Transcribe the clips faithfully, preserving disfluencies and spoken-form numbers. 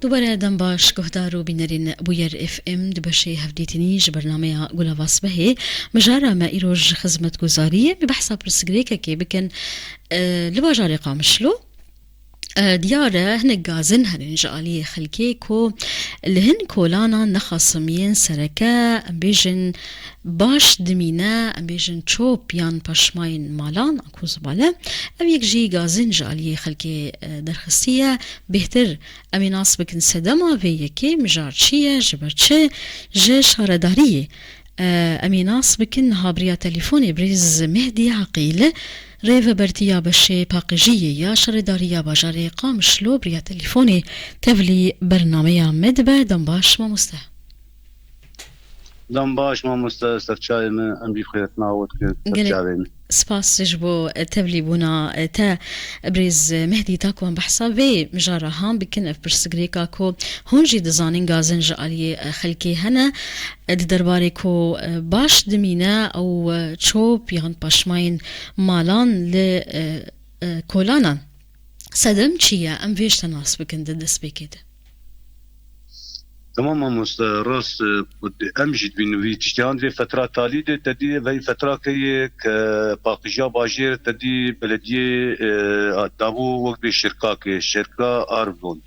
Dubare dem baş, guhdar û bînerên Bûyer F M di beşê hevdîtinî ji bernameya Gulava Sibehê. Mijara me îro ji xizmetguzariyê bi behsa pirsgirêkekê bikin, e, li bajarê Qamişlo. E, diyar e, hinek gazin herin ji aliyê xelkê ku li hin kolanan nexasim yên sereke, em bêjin, baş dimîne, em bêjin çop yan paşmayên malan, ku zibale. Ev yek jî gazin ji aliyê xelkê, e, derxistiye. Bêhtir em ê nas bikin sedema vê yekê mijar çi ye, ji ber çi, ji şaredariyê. E, em ê nas bikin niha bi riya telîfonê birêz Mehdî Eqîl, rêvebertiya beşê paqijiyê ya şaredariya bajarê Qamişlo bi riya telîfonê tevlî bernameya me dibe. Dem baş mamoste. Dem baş mamoste, serçavê min, em jî xêretna we dikin, Gelek serçavê min. Spas ji bo, e, tevlîbûna, e, te, birêz Mehdî, ta ku em behsa vê mijara han bikin, ev pirsgirêka ku hûn jî dizanin gazin ji aliyê, e, xelkê hene, e, di derbarê ku, e, baş dimîne ew, e, çop yan paşmayên malan li, e, e, kolanan. Sedem çi ye? Em vê ji te nas bikin di destpêkê de. Tamam mamoste, rast, e, em jî dibînin vî tiştiyan vê fetra talî de, te dî vey fetra keye ke paqijiya bajêr te dî belediyê, e, dabû wek bê şirkakê, şirka Arbon.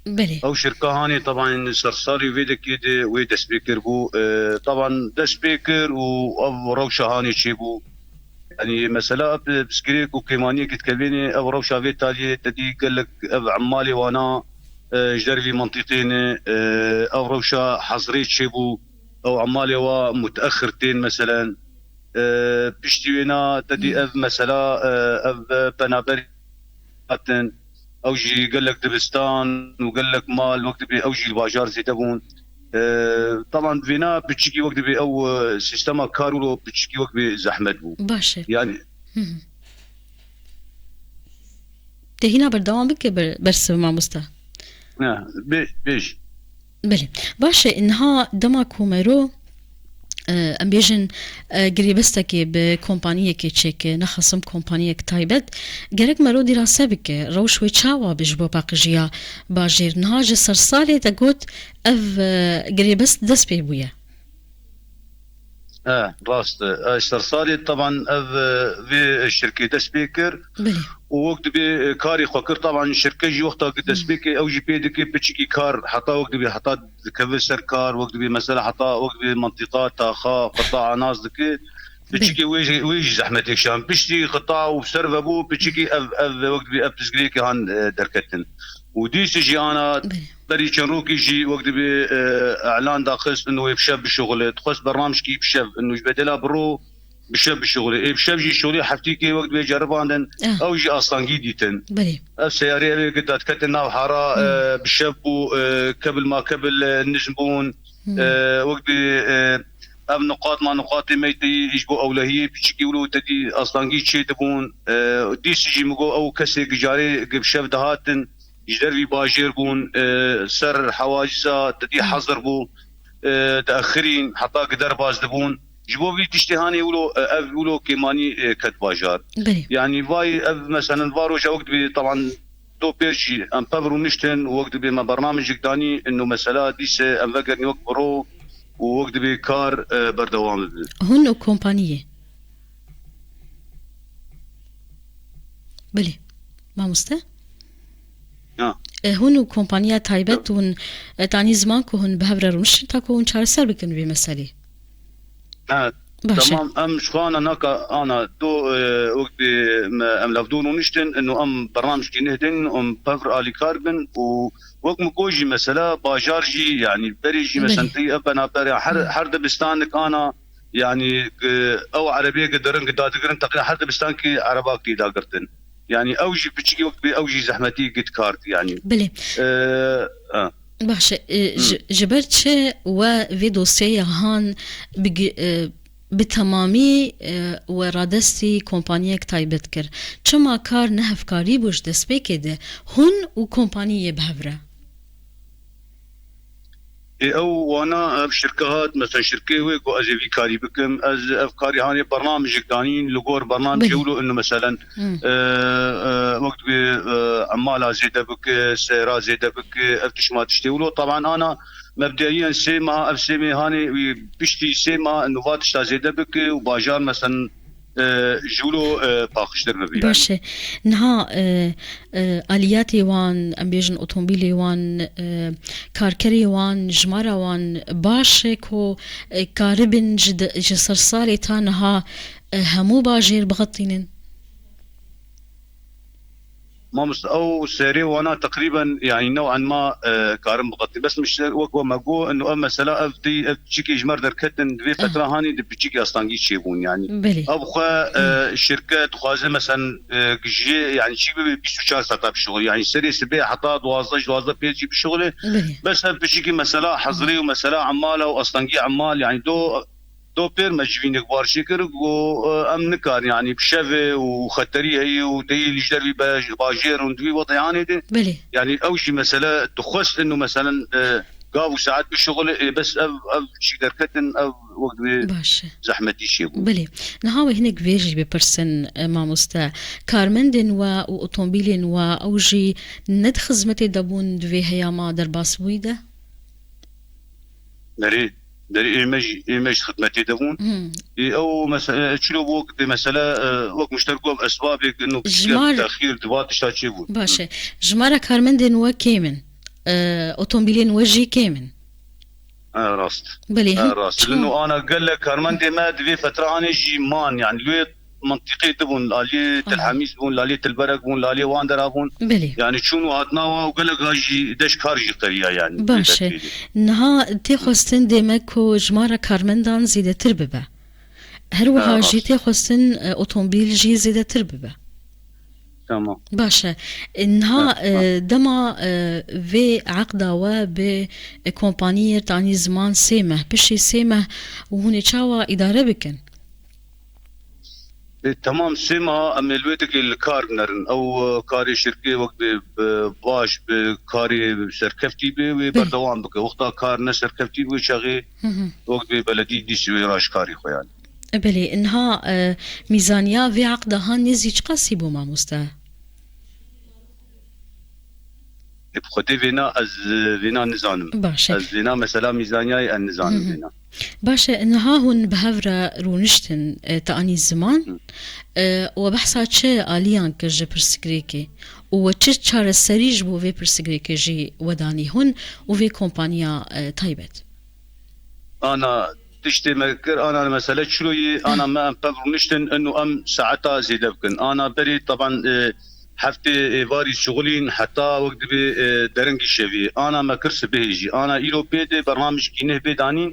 Belê. Ew şirka hanê taban sersarî vê dekê de wê dest pê kir bû. E, taban dest pê kir û ev rewşa hanê çêbû. Yanî mesela ev pirsgirêk û kêmaniyek dikevêne, ev rewşa vê taliyê te dî gelek ev emalê wana, e, ji dervî mentiqê ne, e, ev rewşa hezrê çêbû, ew emalê wa mutexir tên meselen. E, piştî wêna te dî Hmm. ev mesela, e, ev penaber hatin, ew jî gelek dibistan û gelek mal wek dibê ew jî li bajar zêde bûn. E, taban vêna piçikî wek dibê ew, e, sîstema kar wilo piçikî wek bê zehmet bû. Baş e. Yani Hı hı. Te hîna berdewam bike ber-, bersiv mamosta. Ne, bê-, bêj. Belê. Baş e, niha dema ku mero, e, em bêjin, e, girêbestekê bi kompaniyekê çêke, nexasim kompaniyek taybet, gerek mero dîrase bike, rewş wê çawa be ji bo paqijiya bajêr. Niha ji sersalê te got, ev, e, girêbest dest pê bûye. E, rast e. E, sersalê taban ev, e, vê şirkê dest pê kir. Belê. Û wek dibê, e, karê xwe kir. Taban şirke jî wexta ku dest Hmm. pê kir, ew jî pê dike piçikî kar, heta wek dibê, heta dikeve ser kar, wek dibê mesela heta wek dibê mentiqa, taxa, qita'a nas dike. Belê. Piçikî wê jî, wê jî zehmetê kişan. Piştî qita û ser vebû, piçikî ev, ev wek dibê ev pirsgirêkê han, e, derketin. Û dîsî jî ana Belê. berî çend rokî jî wek dibê, e, elan daxist, û wê bi şev bişuxile. Dixwest bernamjkî bi şev, û ji bedela bi ro bi şev bişuxulê. Ê bi şev jî şolê heftîkê wek dibê ceribandin, Ah. ew jî astangî dîtin. Belê. Ev seyarê ev ê dadiketin nav hara, Hmm. e, bi şev bû, e, kebil ma kebil, e, nizm bûn. Hmm. E, wek dibê, e, ev nuqat ma nuqatê meyteyî ji bo ewlehiyê piçikî wilo te dî astangî çê dibûn. E, dîsî jî min got ew kesê gijarê gi bi şev dihatin, ji dervî bajêr bûn, e, ser hewaciza te dî Hmm. hezir bû, e, diexirîn, heta gi derbas dibûn. Ji bo vî tiştê hanê wilo, e, ev wilo kêmanî, e, ket bajar. Belê. Yanî vay ev meselen va roja wek dibê taban do pêr jî em pev rûniştin û wek dibê me bernamejek danî, ino mesela dîse em vegerin wek bi ro û wek dibê kar, e, berdewam bibe. Hûn û kompaniyê. Belê. Mamoste? Ya. E, hûn û kompaniya taybet Ya. hûn, e, tanî ziman ku hûn bi hev re rûniştin ta ku hûn çareser bikin vê meselê? Evet. Baş e. Tamam, em ji xwe ana naka ana do, e, wek dibê me, em levdû rûniştin, ino em bernamjkî nihdin, em pev re alîkar bin û wek min got jî mesela bajar jî, yanî berê jî Belê. mesela tey ev penaber ya her, Hı. her dibistanek ana, yanî, e, ew erebeyê ki dirin ki dadigirin teqrîben her dibistankî erebakî dagirtin. Yanî ew jî piçikî wek dibê ew jî zehmetî git kart yanî. Belê. E, e. Baş e, e, Hı. ji, ji ber çi we vê dosyeyê han bi gi-, e, bi temamî, e, we radestî kompaniyek taybet kir? Çima kar ne hevkarî bû ji destpêkê de hûn û kompaniyê bi hev re? Ê, ew wana ev şirke hat, mesela şirkê wê ku ez ê vî karî bikim, ez ev karî hanê bernamijek danîn, li gor bernamijê Belê. wilo inu meselen, Hmm. e, e, wek dibê, e, emala zêde bike, seyra zêde bike, ev tişma tiştê wilo. Taban ana mebdeyiyen sê meha, ev sê mê hanê wî piştî sê meha inu va tişta zêde bike û bajar meselen, e, ji wilo, e, paqijtir bibe yani. Baş e. Niha, e, e, aliyatê wan, em bêjin otomobîlê wan, e, karkerê wan, jimara wan baş e ku, e, karibin ji de, ji sersalê ta niha, e, hemû bajêr bixetînin? Mamoste, ew serê wana teqrîben, yani, new'an ma, e, karin biqetî. Bes mişter, wek we me got, inu ev mesela, ev tî, ev piçikî ji me derketin, di vê Eh. fetra hanî di piçikî astangî çêbûn, yani. Belê. Ev xwe, e, Hmm. şirket dixwaze, mesen, e, gijiyê, yani, çî bibe bîst û çar saeta bişuxulê. Yani, serê sibê heta duwazdeh, duwazdeh pêncî bişuxulê. Belê. Bes ev piçikî mesela hezirê û mesela emala û astangî emal, yani, do, do pêr me civînek bar çêkir ku, e, em nikar, yani, bi şevê û xeterî heye û teyê lî ji dervî be-, bajêr û di wî wextê hanê de. Belê. Yani, ew jî mesele dixwest inu meselen, e, gav û saet bişuxulê, e, bes ev, ev çî derketin, ev wek dibê Baş e. zehmetî çêbû. Belê. Niha we hinek vê jî bipirsin, e, mamoste. Karmendên we û otomobîlên we ew jî ne di xizmetê de bûn di vê heyama derbas bûyî de? Berê, berê ê me jî, ê me jî xidmetê de bûn. Hmm. Ê, ew mesele, çilo bû wek dê mesele, e, wek mişter ku ev esbabê ino Ji mar- texîr di va tişta çêbûn. Baş e. Ji mara karmendên we kêm in. E, otomobîlên we jî kêm in. Ha, rast. Belê, Ha, hin rast. çima? Lino ana gelek karmendê me di vê fetra hanê jî man, yani, li wê mentiqê dibûn, li aliyê Aha. Telhemîs bûn, li aliyê Tilberek bûn, li aliyê wan dera bûn. Belê. Yani, çûn û hatina wan û gelek ha jî deş kar jî qeviya, yani, Baş e. vê fetrê de. Niha tê xwestin dê me ku jimara karmendan zêdetir bibe. Her wiha Ha, jî rast. tê xwestin, e, otomobîl jî zêdetir bibe. Tamam. Baş e. E, niha, Ha, e, ha. dema, e, vê eqda we bi, e, kompaniyê tanî ziman sê meh, piştî sê meh û hûn ê çawa îdare bikin? E, temam sê meha em ê li wê tikê li kar binerin. Ew, e, karê şirkê wek bi, bi baş, bi karê serkeftî bê, wê Bê. berdewam bike. Wexta kar ne serkeftî bû çaxê, Hı hı. wek bi beledî dîsî wê raşkarî xwe yani. E, belê, niha, e, mîzaniya vê eqda ha nêzî çiqasî bû mamoste? E, bi xwedê vêna ez, e, vêna nizanim. Baş e. Ez vêna mesela mîzaniyayê ez nizanim Hı hı. vêna. Baş e, niha hûn bi hev re rûniştin, e, te anî ziman, Hı. e, we behsa çi aliyan kir ji pirsgirêkê? Û we çi çareserî ji bo vê pirsgirêkê jî we danî hûn û vê kompaniya, e, taybet? Ana tiştê me kir, ana mesele çilo yî, ana me em pev rûniştin, inu em saeta zêde bikin. Ana berê taban, e, heftê êvarî şixulîn heta wek dibê, e, derengî şevî. Ana me kir sibehê jî. Ana îro pê de bernamijkî neh bê danîn,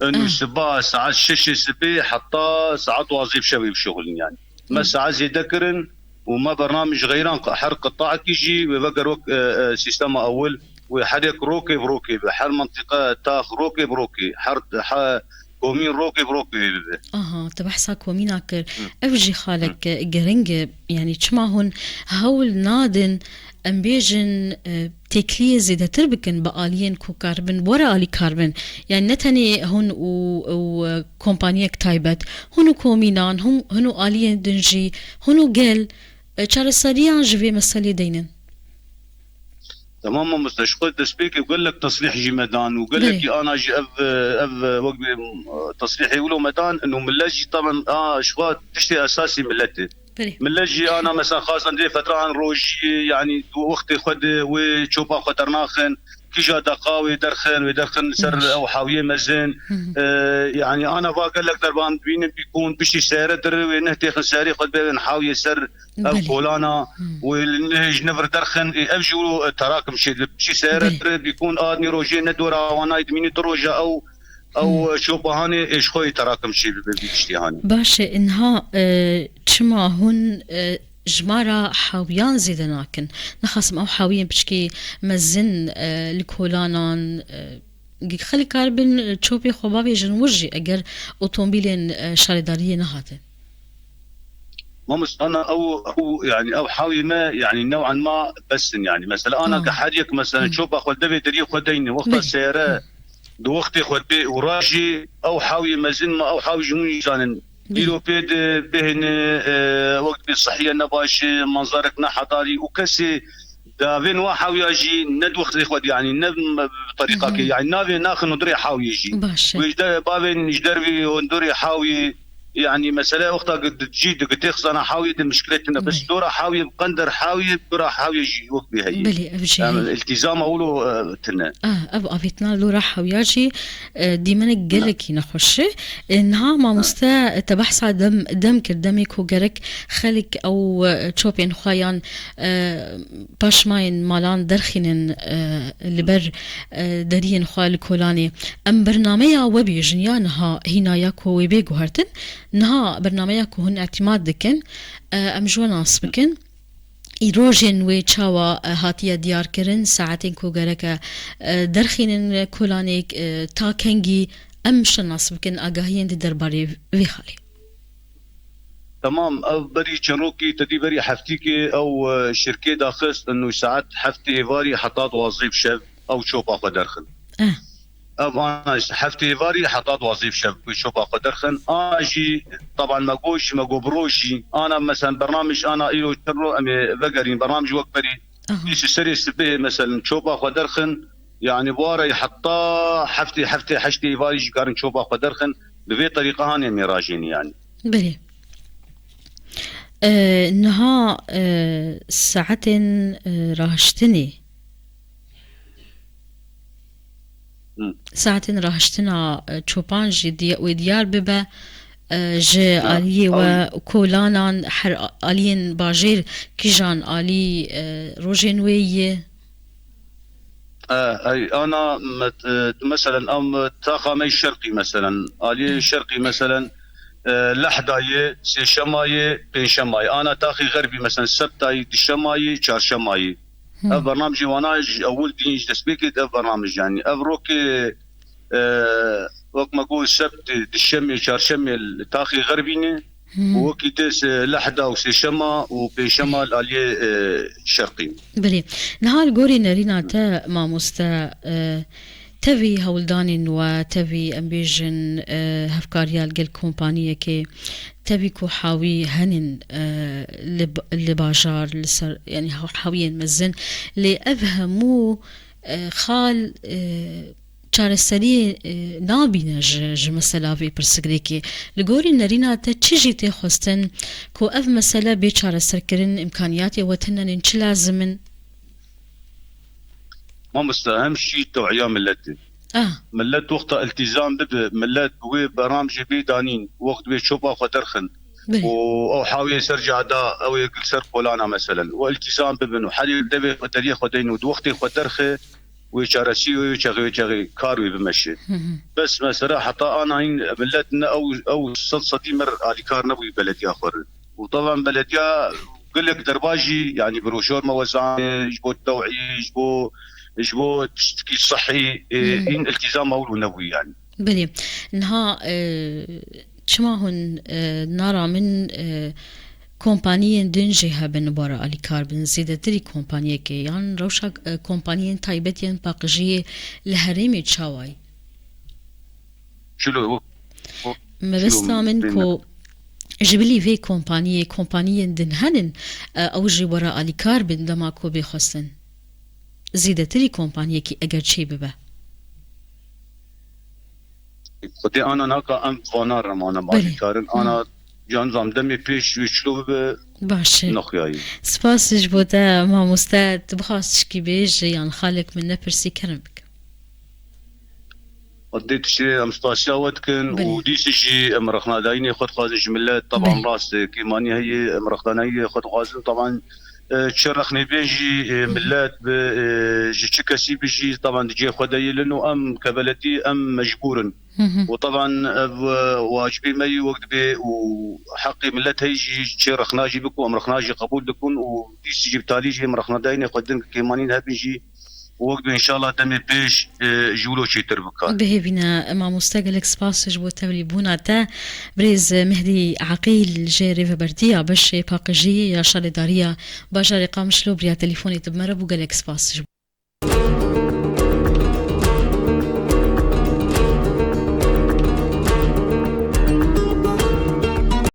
inu Ah. siba saet şeşê sibê heta saet duwazdeh bi şevê bişixulîn yani. Me Hı. saet zêde kirin û me bernamij xeyran qe-, her qitaekî jî wê veger wek, e, e, sîstema ewil wê her yek rokê bi rokê be, her mentiqe tax rokê bi rokê, her, her komîn rokê bi rokê wê bibe. Aha, tu behsa komîna kir. Hı. Ev jî xalek Hı. giring e, yani çima hûn hewl nadin, em bêjin, e, têkiliyê zêdetir bikin bi aliyên ku karibin, were alî karibin. Yani ne tenê hûn û, û, e, kompaniyek taybet, hûn û komînan, hûn, hûn û aliyên din jî, hûn û gel, e, çareseriyan ji vê meselê deynin. Tamam mamoste, ji xwe destpêkê gelek tesrîh jî me dan û gelekî Belê. ana jî ev, ev, wek bê, tesrîhê wilo me dan, û millet jî taban, a, ji xwe tiştê esasî millet e. Belê. Millet jî ana mesela xasan dê fetran rojî, yani wextê xwe de wê çopa xwe dernaxin, kîja deqa wê derxin, wê derxin ser Baş. ew hawiyê mezin. Hı hı. E, yani ana va gelek derban dibînin bîkûn, piştî seyre dir wê neh têxin serê xwe dibêrin hawiyê ser ev Belê. kolana Hı. wê li neh ji nivir derxin, e, ev jî wilo, e, terakim çê dibî. Piştî seyre Belê. dir bîkûn a nîrojê ne dora wanayê dimînî du roja ew, ew, Hmm. e, çopa hanê, e, ji xwe yê terakim çê bibe vî tiştî hanê. Baş e, inha, e, çima hûn, e, jimara hawiyan zêde nakin? Nexasim ew hawiyên piçkî mezin, e, li kolanan, e, xelk karibin çopê xwe bavêjin wir jî eger otomobîlên, e, şaredariyê nehatin. Mamoste, ana ew, ew, yani ew hawî me, yani new'an ma bes in, yani. Mesela ana Ha. ke her yek, mesela, Hı. çopa xwe devê deriyê xwe deyne, wexta Belê. seyare, Hı. Di wextê xwe bê û ra jî ew hawiyê mezin ma ew hawî ji hûn jî zanin. Îro pê di bihêne, e, wek dibê sihiye ne baş e, manzarek ne hedarî û kesê davên wa hawiya jî ne di wextê xwe de, yanî ne bi terîqakê, yanî navê naxin hundirê hawiyê jî. Baş e. Wê ji de bavên ji dervî hundirê hawiyê, yanî mesele wexta jî digitê xizana hawiyê de mişkilê tune. Bes dora hawiyê bi qender hawiyê, dora hawiyê jî wek bê heyî. Belê, ev jî heyî. Îltîzama wilo, e, tune. Ah, ev avêtina lora hawiya jî, e, dîmenek gelekî nexweş e. E, niha mamoste, e, te behsa dem, dem kir, demê ku gerek xelk ew, e, çopên xwe yan, e, paşmayên malan derxînin, e, li ber, e, deriyên xwe li kolanê. Em bernameya we bêjin ya niha hîna ya ku wê bê guhertin. Niha bernameya ku hûn îtîmat dikin, e, em ji we nas bikin. Î rojên wê çawa, e, hatiye diyarkirin, saetên ku gereke, e, derxînin kolanê, e, ta kengî em şinas bikin agahiyên di derbarê vê xalê. Temam, ev berî çend rokî, te dî berî heftîkê ew, e, şirkê daxist, û saet heftê êvarî heta duwazdeh bi şev ew çopa xwe derxin. Eh. Ev ana işte heftê êvarî heta duwazdeh bi şev wê çopa xwe derxin. Ana jî, teban me got jî, me got bi roj jî. Ana mesela bernamij ana îro çend ro em ê vegerîn, bernamij wek berî. Aha. Dîsî serê sibê mesela çopa xwe derxin. Yani bu arayı heta heftê, heftê, heştê êvarî jî karin çopa xwe derxin. Bi vê terîqa hanê em ê rajênî yani. Belê. E, niha, e, saetên, e, rahiştinê, Hı. saetên rahiştina, e, çopan jî diye-, wê diyar bibe, e, ji Ha, aliyê ew we kolanan her a-, aliyên bajêr kijan alî, e, rojên wê yê? E, ey, ana met-, e, meselen, em taxa me şerqî meselen, aliyê Hı. şerqî meselen, e, lehda yê, sêşema yê, pênşema yê. Ana taxî xerbî meselen, sebta yê, dişema yê, çarşema yê. Hı. Ev bernamijê wana ji ewil dîn ji destpêkê ev bernamij yani. Ev rokê, e, wek me got sebt, dişemê, çarşemê li taxê xerbî ne. Hı. Û wekî te se-, lehda û sêşema û pêşema li aliyê, e, şerqî. Belê. Niha li gorî nerîna te mamoste, e, tevî hewldanên we, tevî em bêjin, e, hevkariya li gel kompaniyekê, tevî ku hawî henin, e, li, li bajar, li ser, yani ha-, hawiyên mezin, lê ev hemû, e, xal, e, çareseriyê, e, nabîne ji, ji mesela vê pirsigirêkê. Li gorî nerîna te çi jî tê xwestin ku ev mesele bê çareserkirin, îmkaniyatê we tune nin, çi lazim in? Mamoste, hem şî tew'iya milletê. Ah. Millet wexta iltîzam bibe, millet bi wê beram jê bê danîn, wext wê çopa xwe derxin. Belê. Û ew hawiyê ser cada, ew ê gil ser kolana meselen. Û iltîzam bibin û herê devê xwe, deriyê xwe deyn û di wextê xwe derxe, wê çaresî wê, wê çaxê, wê çaxê kar wê bimeşe. Hı hı. Bes mesela heta ana hîn millet ne ew, ew sed sedî mir alîkar nebûyî belediya xwe re. Û taban belediya gelek derba jî, yanî broşor me wezanê, ji bo tew'î, ji bo, ji bo tiştekî sihî, e, Hmm. hîn iltîzama wilo nebûyî yanî. Belê. Niha, e, çima hûn, e, nara min, e, kompaniyên din jî hebin bara alîkar bin? Zêdetirî kompaniyekê yan rewşa, e, kompaniyên taybet yên paqijiyê li herêmê çawa ye? Çilo, wek, wek, Mebesta çilo min bêne. Ku ji bilî vê kompaniyê, kompaniyên din henin, e, ew jî were alîkar bin dema ku bê xwestin. Zêdetirî kompaniyekî eger çê bibe. Xwedê ana naka em vana remane Belê. Alîkarin, Hı. ana can zam demê pêş wê çilo bibe Baş e. Nexuyayî. Spas ji bo te mamoste, tu bixwaz tişkî bêjî yan xalek min nepirsî kerem bike. Dê tiştê em spasiya we dikin Belê. Û dîsî jî em rexnadayînê xwe dixwazin ji millet. Taban Belê. Rast e, kêmanî heye, em rexnadayînê xwe dixwazin. Taban, e, çi rexnê bên jî, e, Hı. millet bi, e, ji çi kesî bi jî, taban di cihê xwe de yê lin û em ke beledî em mecbûr in. Hı hı. Û taban ev, e, wacibê me yî wek dibê û heqê millet heyî jî çi rexna jî biku, em rexna jî qebûl dikun û dîsî jî bi talî jî em rexnadayînê xwe din kêmanîn hebin jî. Wek dibê înşallah demê pêş, e, ji wilo çêtir bika. Bihêvîne, mamoste, gelek spas ji bo tevlîbûna te. Birêz Mehdî Aqîl ji Rêvebertiya Beşê Paqijiyê ya Şaredariya Bajarê Qamişlo bi riya telefûnê tu bi me re bû. Gelek spas ji bo.